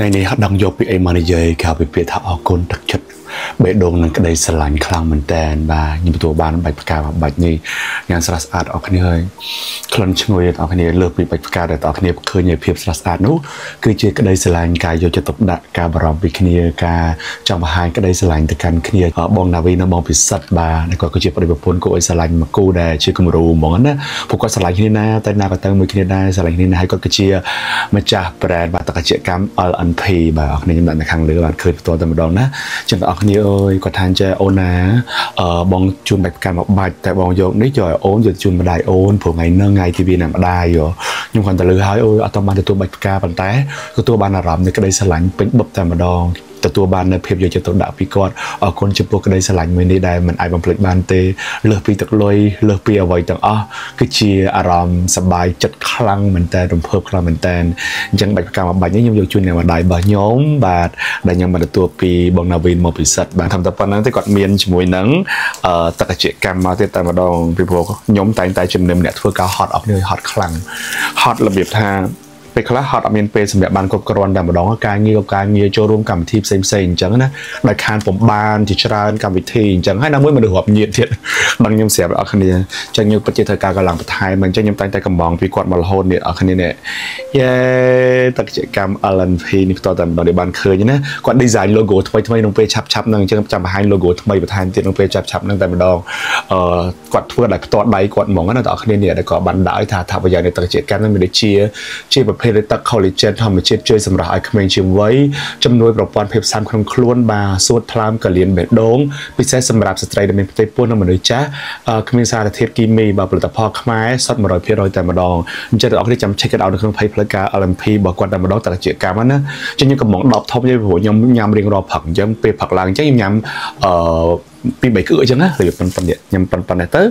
ថ្ងៃនេះអត់ដឹងយកពីអីមកនិយាយក្រៅពីពាក្យថាអរគុណទឹកចិត្តបេះដូងនិងក្តីស្រឡាញ់ខ្លាំងមែនតើបាទខ្ញុំទទួលបានបាច់ផ្កាមួយបាច់នេះយ៉ាងស្រស់ស្អាតអរគ្នាហើយក្លិនឈ្ងុយអរគ្នាលើសពីបាច់ផ្កាដែលអរគ្នាឃើញនៃភាពស្រស់ស្អាតនោះគឺជាក្តីស្រឡាញ់ការយកចិត្តទុកដាក់ការបារម្ភពីគ្នាការចង់បង្ហាញក្តីស្រឡាញ់ទៅកាន់គ្នាបងណាវីនិងបងពិសិដ្ឋបាទគាត់គឺជាប្តីប្រពន្ធគួរឲ្យស្រឡាញ់មួយគូដែលជាគំរូហ្មងណាពួកគាត់ស្រឡាញ់គ្នាណាតែណាក៏ទៅមួយគ្នាដែរស្រឡាញ់គ្នាណាហើយគាត់គឺជាម្ចាស់ brand បាទតកជាកម្ម LNP បាទអរគ្នាខ្ញុំដាក់នៅខាងលើបាទឃើញផ្ទាល់តែម្ដងណាចឹងអរគ្នាអើយគាត់ថាចេះអូនណាបងជូនបាច់ផ្កាមកបាច់តែបងយកនេះយកឲ្យអូនយកជូនម្ដាយអូនព្រោះថ្ងៃហ្នឹងថ្ងៃទីវាណាម្ដាយខ្ញុំគ្រាន់តែលឺហើយអូយអត់បានទទួលបាច់ផ្កាប៉ុន្តែទទួលបានអារម្មណ៍នៃក្តីស្រឡាញ់ពេញបឹបតែម្ដងទទួលបាននូវភាពយកចិត្តទុកដាក់ពីគាត់អរគុណចំពោះក្តីស្រឡាញ់មួយនេះដែលមិនអាចបំភ្លេចបានទេលើសពីទឹកលុយលើសពីអ្វីទាំងអស់គឺជាអារម្មណ៍សប្បាយចិត្តខ្លាំងមែនតើរំភើបខ្លាំងមែនតើអញ្ចឹងបាច់ផ្កាមួយបាច់នេះខ្ញុំយកជូនអ្នកម្ដាយរបស់ខ្ញុំបាទដែលខ្ញុំបានទទួលពីបងណាវីនមកពិសិដ្ឋបាទធ្វើតែប៉ុណ្្នឹងទេគាត់មានជាមួយនឹងតកជាកម្មមកទៀតតែម្ដងពីព្រោះខ្ញុំតែងតែជំនុំអ្នកធ្វើការហត់អស់គ្នាហត់ខ្លាំងហត់របៀបថាពេលខ្លះហត់អត់មានពេលសម្រាប់បានគ្រប់គ្រាន់តែម្ដងការងារការងារចូលរួមកម្មវិធីផ្សេងផ្សេងអញ្ចឹងណាដោយខានពំបានជាច្រើនកម្មវិធីអញ្ចឹងហើយណាមួយមនុស្សរាប់ញាតទៀតដឹងខ្ញុំស្រាប់អត់គ្នាអញ្ចឹងខ្ញុំពិតជាត្រូវការកម្លាំងបន្ថែមអញ្ចឹងខ្ញុំតែងតែកំងពីគាត់មករហូតនេះអត់គ្នានេះយេតកកម្ម LNP នេះផ្ទាល់តែម្ដងនេះបានឃើញណាគាត់ design logo ថ្មីថ្មីក្នុងពេលឆាប់ឆាប់ហ្នឹងអញ្ចឹងចាំបង្ហាញ logo ថ្មីបន្ថែមទៀតក្នុងពេលឆាប់ឆាប់ហ្នឹងតែម្ដងគាត់ធ្វើដោយផ្ទាល់ដៃគាត់ហ្មងណាតើអត់គ្នានេះដែលគាត់បានដាក់ឲ្យថាថាប្រយោជន៍នៃតកកម្មហ្នឹងមានដូចជាប្រភេទទឹក collagen ធម្មជាតិជួយសម្រស់ឲ្យក្មេងជាងវ័យជំនួយប្រព័ន្ធភាពស៊ាំក្នុងខ្លួនបាទសួតថ្លើមកលៀនបេះដូងពិសេសសម្រាប់ស្ត្រីដែលមានផ្ទៃពោះនិងមនុស្សចាស់គ្មានសារធាតុគីមីបាទផលិតផលខ្មែរសុទ្ធ 100% តែម្ដងអញ្ចឹងអ្នកនរចាំ check it out នៅក្នុង page ផ្លូវការ LMP របស់គាត់តែម្ដងតើជាកម្មណាអញ្ចឹងខ្ញុំកំង10ធំទេព្រោះខ្ញុំញ៉ាំរៀងរាល់ព្រឹកអញ្ចឹងពេលព្រឹកឡើងអញ្ចឹងខ្ញុំញ៉ាំពី3គឺអញ្ចឹងណារបៀបប៉ុណ្ណេះខ្ញុំប៉ុណ្ណេះទៅ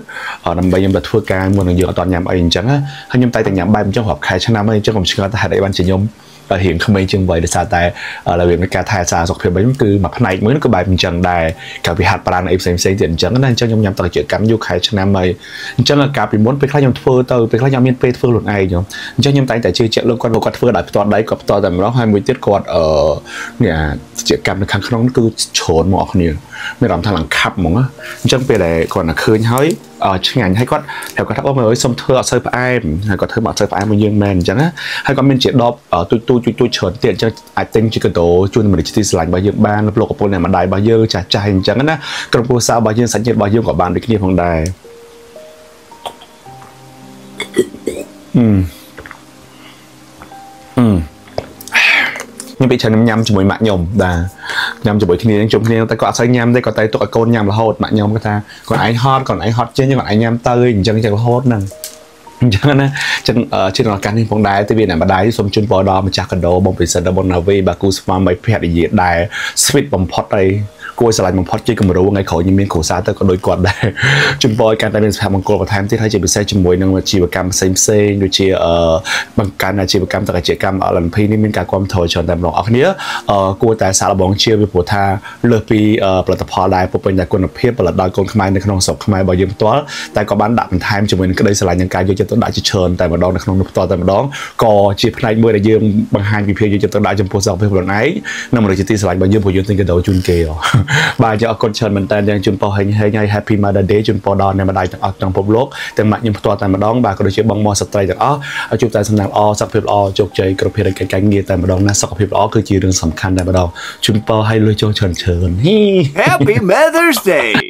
ដើម្បីខ្ញុំទៅធ្វើការមុននឹងយើងអត់ញ៉ាំអីអញ្ចឹងហើយខ្ញុំតែតែញ៉ាំបែបអញ្ចឹងរាប់ខែឆ្នាំហើយអញ្ចឹងខ្ញុំឆ្ងល់ថាហេតុអីបានជាខ្ញុំរៀងក្មេងជាងវ័យដោយសារតែរបៀបនៃការថែរក្សាសុខភាពវិញគឺមួយផ្នែកមួយគឺបែបអញ្ចឹងដែរកាលពីហាត់ប្រាណអីផ្សេងផ្សេងទៀតអញ្ចឹងណាអញ្ចឹងខ្ញុំញ៉ាំទឹកជាកម្មយូរខែឆ្នាំហើយអញ្ចឹងកាលពីមុនពេលខ្លះខ្ញុំធ្វើទៅពេលខ្លះខ្ញុំមានពេលធ្វើខ្លួនឯងខ្ញុំអញ្ចឹងខ្ញុំតែងតែជឿជាក់លើគាត់គាត់ធ្វើដោយផ្ទាល់ដៃគាត់ផ្ទាល់តែម្ដងហើយមួយទៀតគាត់នេះជាកម្មនៅខាងក្នុងគឺច្រើនមកអស់គ្នាមានអារម្មណ៍ថាឡើងខាប់ហ្មងអញ្ចឹងពេលដែលគាត់តែឃើញហើយឆ្ងាញ់ហើយគាត់ប្រាប់គាត់ថាអូមើលអើយសុំធ្វើអត់សូវផ្អែមហើយគាត់ធ្វើមកអត់សូវផ្អែមមួយយើងមែនអញ្ចឹងណាហើយគាត់មានជាដបទូចទូចទូចច្រើនទៀតអញ្ចឹងអាចទិញជាកាដូជូនមនុស្សជាទីស្រឡាញ់របស់យើងបានលោកប្រពន្ធអ្នកម្ដាយរបស់យើងចាស់ចាស់អញ្ចឹងណាក្រុមគ្រួសាររបស់យើងសាច់ញាតិរបស់យើងក៏បានដូចគ្នាផងដែរខ្ញុំពេលច្រើនញ៉ាំជាមួយម៉ាក់ខ្ញុំបាទញ៉ាំជាមួយគ្នាជុំគ្នាតែគាត់អត់សូវញ៉ាំទេគាត់តែទុកឲ្យកូនញ៉ាំរហូតម៉ាក់ខ្ញុំគាត់ថាគាត់ឯងហត់គាត់ឯងហត់ជាងគាត់ឯងញ៉ាំទៅអញ្ចឹងចឹងរហូតហ្នឹងអញ្ចឹងណាចឹងជាឱកាសនេះផងដែរទិវាអ្នកម្ដាយសូមជូនពរដល់ម្ចាស់កាដូបងពិសិដ្ឋបងណាវីបាទគូស្វាមីភរិយាដែល sweet បំផុតអីគួរស្រឡាញ់បំផុតជាគំរូថ្ងៃក្រោយខ្ញុំមានគ្រួសារទៅក៏ដូចគាត់ដែរជូនពរឲ្យកាន់តែមានសុភមង្គលបន្ថែមទៀតហើយជាពិសេសជាមួយនឹងអាជីវកម្មផ្សេងផ្សេងដូចជាបង្កើនអាជីវកម្មតកជាកម្ម LNP នេះមានការគាំទ្រច្រើនតែម្ដងអស់គ្នាគួរតែសាកល្បងជាពីព្រោះថាលើសពីផលិតផលដែលពុពេញតែគុណភាពផលិតដោយកូនខ្មែរនៅក្នុងស្រុកខ្មែររបស់យើងផ្ទាល់តែក៏បានដាក់បន្ថែមជាមួយនឹងក្តីស្រឡាញ់និងការយកចិត្តទុកដាក់ជាច្រើនតែម្ដងនៅក្នុងនោះផ្ទាល់តែម្ដងក៏ជាផ្នែកមួយដែលយើងបង្ហាញពីភាពយកចិត្តទុកដាក់ចំពោះសុខភាពខ្លួនឯងនិងមនុស្សជាទីស្រឡាញ់របស់យើងព្រោះយើងទិញកាដូជូនគេបាទអរគុណច្រើនមែនតើយ៉ាងជូនពរហេងហេងហើយ Happy Mother Day ជូនពរដល់អ្នកម្ដាយទាំងអស់ក្នុងពិភពលោកទាំងម៉ាក់ខ្ញុំផ្ទាល់តែម្ដងបាទក៏ដូចជាបងមកស្ត្រីទាំងអស់ឲ្យជួបតែសំណាងល្អសុខភាពល្អជោគជ័យគ្រប់ភារកិច្ចការងារតែម្ដងណាសុខភាពល្អគឺជារឿងសំខាន់តែម្ដងជូនពរឲ្យលុយចូលច្រើនច្រើន Happy Mother's Day.